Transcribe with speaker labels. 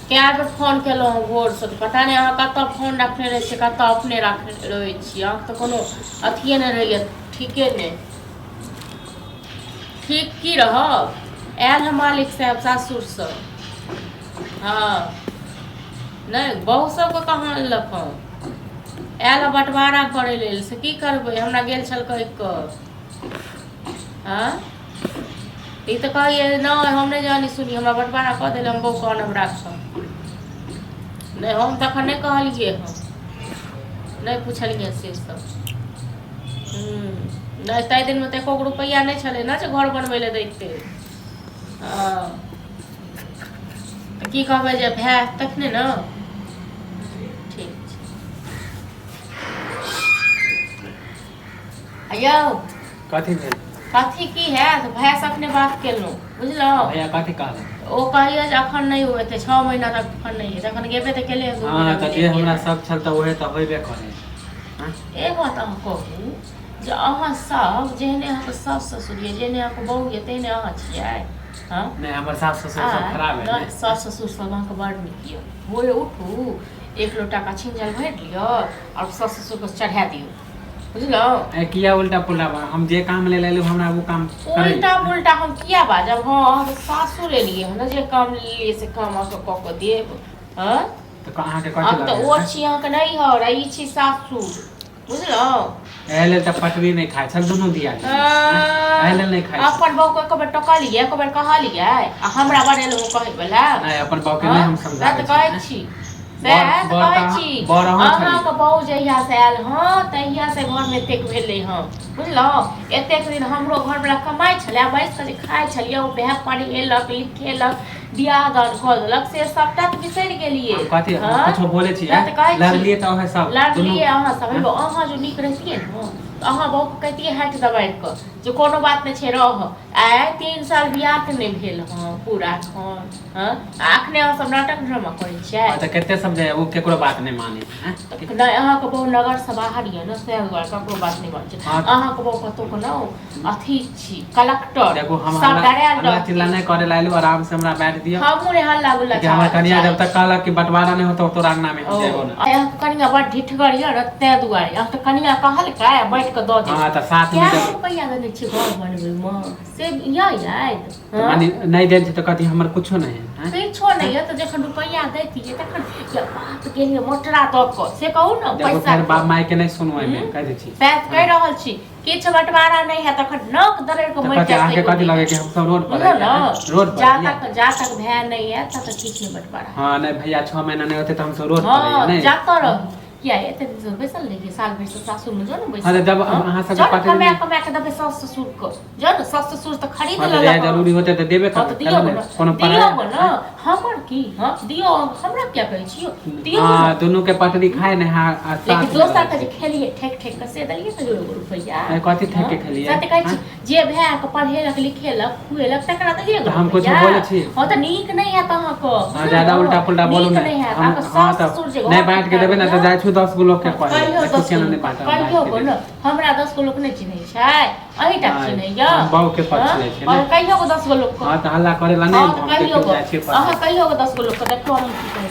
Speaker 1: कए बेर फोन केलहुँ हँ भोरसँ तऽ पता नहि अहाँ कतऽ फोन रखने रहै छियै कतऽ अपने रखने रहै छियै अहाँके तऽ कोनो अथिए नहि रहैए ठीके नहि ठीक की रहब आयल हँ मालिक साहेब सासुरसँ हँ नहि बहु सबके कहाँ अनलक हँ आयल हँ बँटवारा करै लेल से की करबै हमरा गेल छल कहि कऽ आँय ई तऽ कहैए नहि हम नहि जानी सुनी हमरा बँटवारा कऽ देल हम बहू आनब राखब नहि हम तखन नहि कहलियै हँ नहि पुछलियै से सब नहि ताहि दिनमे तऽ एको गो रुपैआ नहि छलै ने जे घर बनबै लए दैते हँ तऽ की कहबै जे भाय तखने ने ठीक छै आ यौ
Speaker 2: कथी भेल
Speaker 1: कथी की हैत भाय से अखने बात केलहुँ बुझलहुँ
Speaker 2: भैया कथी कहलक
Speaker 1: ओ कहैया जे अखन नहि हेतै 6 महीना तक अखन नहि हेतै अखन गेबे तऽ केले 2
Speaker 2: हँ
Speaker 1: महीना
Speaker 2: तऽ
Speaker 1: भेलै
Speaker 2: जे हमरा
Speaker 1: गेला।
Speaker 2: सब छल तऽ उहे तऽ होइबे करे हँ
Speaker 1: एक बात अहाँ कहू जे अहाँ सब जेहने अहाँके सास ससुर यऽ जेहने अहाँके बहू यऽ तेहने अहाँ छियै हँ
Speaker 2: नहि हमर सास ससुर सब
Speaker 1: आँय,
Speaker 2: खराब है
Speaker 1: नहि
Speaker 2: ने
Speaker 1: सास ससुर सब अहाँके बड़ नीक यऽ भोरे उठू एक लोटा का छिंजल भरि लिअ आओर सास ससुरके चढ़ा दियौ बुझलहुँ
Speaker 2: ए किया उल्टा पुल्टा बा हम जे काम ले लेलु हमरा ओ काम करै
Speaker 1: उल्टा पुल्टा हम किया बाजब हँ अहाँके सासुर एलियै हन जे काम लेलियै से काम अहाँके कऽ कऽ देब हँ
Speaker 2: तऽ अहाँके कथी
Speaker 1: हम तऽ
Speaker 2: लगैया
Speaker 1: ओ छी अहाँके नैहर आ ई छी सासुर बुझलहुँ
Speaker 2: एहि लेल तऽ पटरी नहि खाइ छल दुनू दियादनी एहि लेल नहि खाइ छल
Speaker 1: अपन बहू के एको बेर टोकलियै एको बेर कहलियै आ हमरा बनेलहुँ कहै वला
Speaker 2: नहि अपन बहू के नहि हम
Speaker 1: सएह
Speaker 2: समझाबै
Speaker 1: तऽ कहै
Speaker 2: छी
Speaker 1: छी
Speaker 2: बर
Speaker 1: सएह तऽ
Speaker 2: बर
Speaker 1: कहै
Speaker 2: तऽ
Speaker 1: छी
Speaker 2: बर अहाँ छलियै
Speaker 1: अहाँके बहू जहियासँ आयल हँ तहियासँ घरमे एतेक भेलै हँ बुझलहुँ एतेक दिन हमरो घरवला कमाइ छलै बैस कऽ जे खाइ छलियै ओ भाय पढ़ेलक लिखेलक बियाह दान कऽ देलक से सबटा तऽ बिसरि गेलियै
Speaker 2: हम कथी हम
Speaker 1: हँ
Speaker 2: कुछो बोलै छी
Speaker 1: सएह तऽ कहै छी
Speaker 2: लड़लियै तऽ ओहे सब दुनू
Speaker 1: लड़लियै अहाँ सब हेबो अहाँ जो नीक रहितियै ने तऽ अहाँ बहूके कहितियै हाथ दबारि कऽ जे कोनो बात नहि छै रह आइ 3 साल बियाहके नहि भेल हँ पूरा एखन हँ आ अखने अहाँ सब नाटक ड्रामा करै छियै
Speaker 2: तऽ कते समझाय ओ केकरो बात नहि मानै छै
Speaker 1: तऽ नहि अहाँके बहु नगरसँ बाहर यऽ ने ताहि दुआरे ककरो बात नहि मानै छै
Speaker 2: हँ
Speaker 1: अहाँके बहु कतहु के ने अथी छी कलेक्टर
Speaker 2: देखू हम
Speaker 1: सब
Speaker 2: हल्ला
Speaker 1: डरायल
Speaker 2: हल्ला
Speaker 1: रहतै
Speaker 2: चिल्ला नहि करे लायलू आराम से हमरा बैठ दियौ
Speaker 1: हमहूँ नहि हल्ला गुल्ला
Speaker 2: कि हमर कनिया
Speaker 1: चाहै
Speaker 2: जब तक
Speaker 1: छी
Speaker 2: कहलक कि बंटवारा नहि होतो तोरा अंगना में
Speaker 1: ओ
Speaker 2: हम जेबो ना
Speaker 1: अहाँके कनिया बड़ ढिठगर यऽ ने ताहि दुआरे अहाँके कनिया कहलकै आ बाँटि कऽ दऽ
Speaker 2: हाँ
Speaker 1: देलकै
Speaker 2: तऽ साथ में
Speaker 1: कए
Speaker 2: जब
Speaker 1: रुपैआ देने छियै घर बनबैमे से यऽ याद
Speaker 2: तऽ माने नहि देल छै तऽ कथी हमर कुछो नहि है आँय?
Speaker 1: किछो नहि यऽ तऽ जखन रुपैआ दैतियै तखन या बाप गेलियै मोटरा दऽ कऽ से कहू ने
Speaker 2: देखो
Speaker 1: पैसा
Speaker 2: फेर बाप माय के नहि सुनू एहिमे
Speaker 1: हम्म?
Speaker 2: कहि दै छी
Speaker 1: सएह तऽ कहि रहल छी किछु बँटवारा नहि हैत तखन नक दरड़ि कऽ
Speaker 2: तऽ
Speaker 1: मरि
Speaker 2: कथी
Speaker 1: जायत
Speaker 2: अहाँके
Speaker 1: ताहि
Speaker 2: कथी
Speaker 1: गोटे
Speaker 2: लगे कि हम सब रोड पर
Speaker 1: बुझलहुँ
Speaker 2: आइए
Speaker 1: ने
Speaker 2: रोड पर
Speaker 1: जा
Speaker 2: आइए
Speaker 1: तक जा तक भए नहि आयत ता तक किछु नहि बँटवारा
Speaker 2: हाँ नहि भैया 6 महीना नहि होते तऽ हम सब रोड पर आइए
Speaker 1: हँ
Speaker 2: नहि
Speaker 1: जातऽ रहू किया एते दिन से बैसल रहियै साल भरि से सासुर मे जो ने
Speaker 2: हाँ
Speaker 1: बैसल
Speaker 2: तऽ जब
Speaker 1: हँ
Speaker 2: अहाँ सबके
Speaker 1: जो ने
Speaker 2: पटरी
Speaker 1: कमा
Speaker 2: नहि
Speaker 1: कमा के देबै सास ससुर के जो ने सास ससुर तऽ खरीद
Speaker 2: हाँ तऽ जहिया
Speaker 1: लेलक हँ
Speaker 2: जरूरी होते तऽ देबे
Speaker 1: हँ तऽ
Speaker 2: करबै
Speaker 1: दियौ
Speaker 2: कैला नहि
Speaker 1: ने
Speaker 2: कोनो
Speaker 1: दियौ
Speaker 2: पराया
Speaker 1: ने
Speaker 2: आँय?
Speaker 1: हमर की हँ दियौ हमरा किया कहै छियौ दियौ
Speaker 2: हाँ
Speaker 1: ने
Speaker 2: दुनू के पटरी खाय ने हाँ आ
Speaker 1: लेकिन
Speaker 2: साथ में
Speaker 1: दोसर
Speaker 2: रहै
Speaker 1: के जे
Speaker 2: छै
Speaker 1: खेलियै ठेक ठेक के से देलियै कहियो एगो रुपैआ
Speaker 2: नहि कथी ठेक
Speaker 1: हँ
Speaker 2: के खेलियै
Speaker 1: सएह तऽ कहै
Speaker 2: आँय?
Speaker 1: छी जे भाय के पढ़ेलक लिखेलक खुएलक तकरा देलियै एगो
Speaker 2: तऽ हम कुछो
Speaker 1: रुपैआ
Speaker 2: बोलै छी
Speaker 1: हँ तऽ नीक नहि हैत अहाँके
Speaker 2: हाँ
Speaker 1: बुझलहुँ
Speaker 2: ज्यादा उल्टा पुल्टा बोलू
Speaker 1: नीक
Speaker 2: नहि
Speaker 1: नहि हैत
Speaker 2: हम
Speaker 1: अहाँके
Speaker 2: हाँ
Speaker 1: सास
Speaker 2: तऽ
Speaker 1: ससुर जे
Speaker 2: नहि
Speaker 1: घर
Speaker 2: बाँटि के देबै ने तऽ
Speaker 1: टुटाबैया
Speaker 2: जाइ छी 10 गो लोकके कहै
Speaker 1: कहियौ
Speaker 2: देखू
Speaker 1: 10 गो
Speaker 2: केना नहि
Speaker 1: लोक
Speaker 2: बाँटब
Speaker 1: कहियौ
Speaker 2: बाँटि के
Speaker 1: गो
Speaker 2: देबै
Speaker 1: ने हमरा 10 गो लोक नहि चिन्है छै अहीँटा
Speaker 2: नहि
Speaker 1: चिन्हैया
Speaker 2: हम बहूके पक्ष
Speaker 1: हँ
Speaker 2: लै छियै
Speaker 1: आओर
Speaker 2: ने
Speaker 1: कहियौ गो 10 गो लोकके
Speaker 2: हाँ तऽ हल्ला करै ला
Speaker 1: हँ
Speaker 2: नहि
Speaker 1: तऽ
Speaker 2: हम
Speaker 1: कहियौ
Speaker 2: देखू
Speaker 1: गो
Speaker 2: जाइ छियै
Speaker 1: अहाँ
Speaker 2: पढ़ै
Speaker 1: कहियौ गो 10 गो लोकके देखियौ हम की कहै